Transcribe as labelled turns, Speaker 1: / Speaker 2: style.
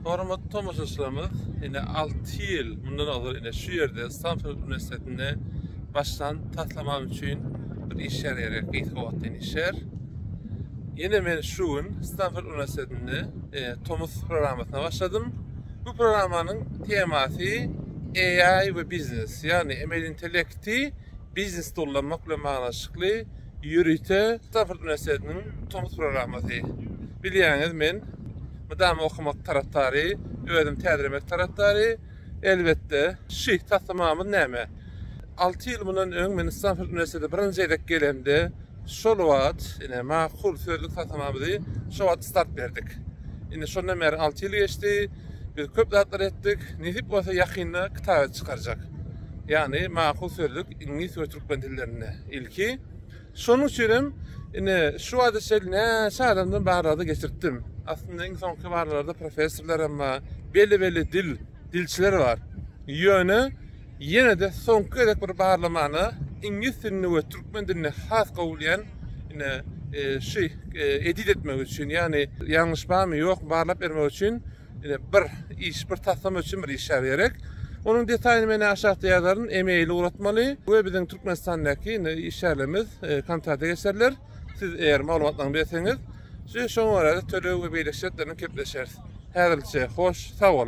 Speaker 1: Hormatly tomaşaçylarymyz, ine 6 ýyl mundan ozal ine şu ýerde Stanford uniwersitetinde başlan taslamam üçin bir işgär gerek, gysga wagtlaýyn işgär. Ýene men şu gün Stanford uniwersitetinde e, tomus programmasyna başladym. Bu programmanyň temasy AI we biznes, ýagny emeli intellekti biznesde ullanmak bilen baglanyşykly ýörite Stanford uniwersitetiniň tomus programmasy. Bilýäňiz men mydama okamak tarapdary, özüm täzelemek tarapdary. Elbetde, şi taslamamyz näme? 6 ýyl mundan öň men Stanford uniwersitetine birinji gezek gelemde, şol wagt ine makul sözlük taslamamyzy şo wagt start berdik. Indi şondan bäri 6 ýyl geçdi. Biz köp zatlar etdik. Nesip bolsa ýakynda kitap çykarjak. Ýagny makul sözlük iňlis we türkmen dillerinde ilki. Şonuň üçin hem ine şu wagta çenli näçe adamdan barlagda geçirtdim. Aslynda iň soňky barlaglarda professorlar hem bar, belli-belli dil, dilçiler bar. Ýöne ýene-de soňky gezek bir barlamana iňlis dilini we türkmen dilini has gowy bilýän ine e, şu e, edit etmek üçin, ýagny ýalňyş barmy, ýokmy barlap bermek üçin Ine bir iş, bir taslama üçin bir işgär gerek. Onuň detaýyny men aşakda ýazaryn, e-mail ugratmaly we biziň Türkmenistandaky indi işgärlerimiz e, kontakta geçerler. Siz eger maglumatlaryny berseňiz, şoňa görä-de töleg we beýleki şertlerini gepleşeris. Häzirlikçe hoş, sag boluň.